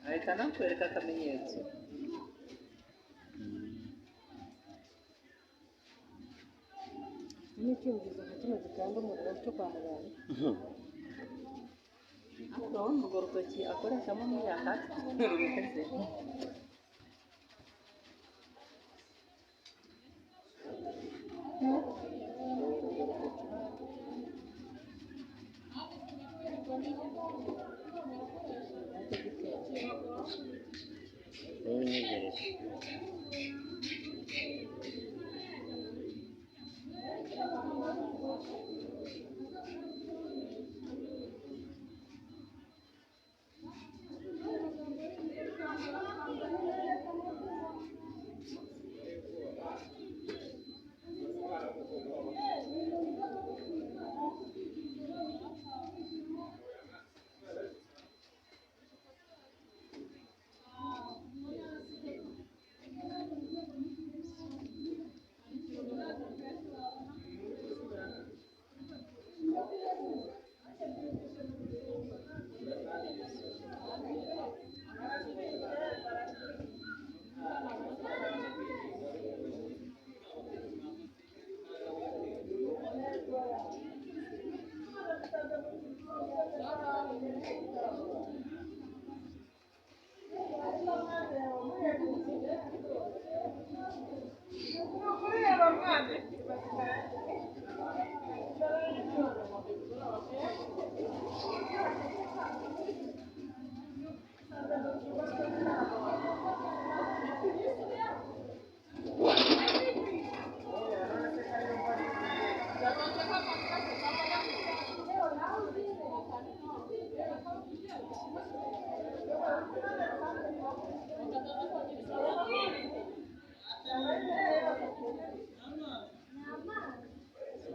Ahita anakwereka akamenyetso. N'icyumvirizo nka kino gikanda umuriro cyo kwa muganga. Ariko urabona urwo rutoki akoreshamo nk'iya rumeze. Urwo rutoki. Wowe unyegereje.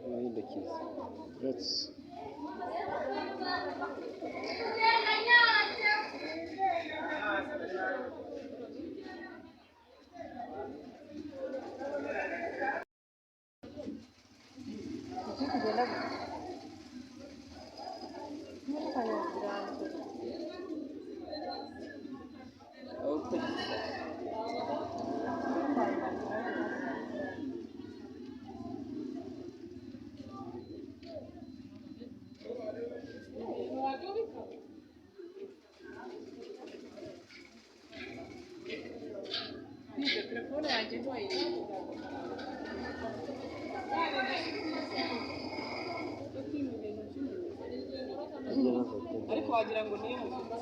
Guhindukiza uretse. Kuki kugenda gutya? Ntukanyangirange. Uko gisa. Nize telefone yanjye ntiwayireba. Ariko wagira ngo niyo mufite.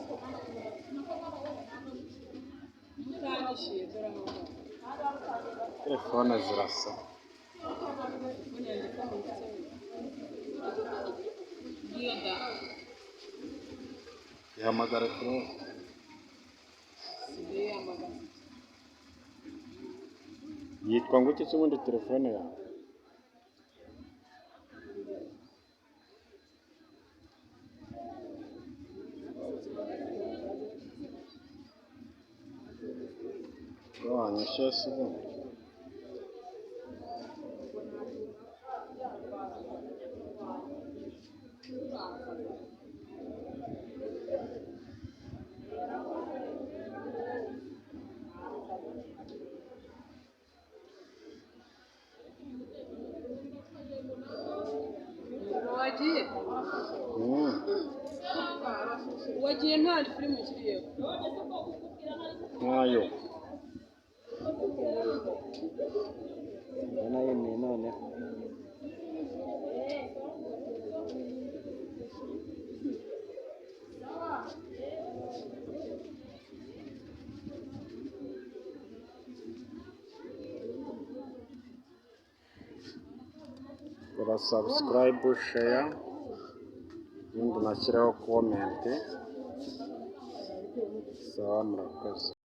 Mutanyishyuye dore aho ngaho. Telefone zirasa. Telefone yanjye ko mufite. Ngiyo da. Ihamagara kuri. Sigaye yamagaza. Yitwa ngo iki se ubundi telefone yawe? Ko wanyishyuye se ubundi? Wagiye? Mm. Wagiye nta filime ukiriyeho. Ntayo. Ndabona yemeye noneho. Kora subscribe, share, ubundi unashyireho comment. Sawa, murakoze.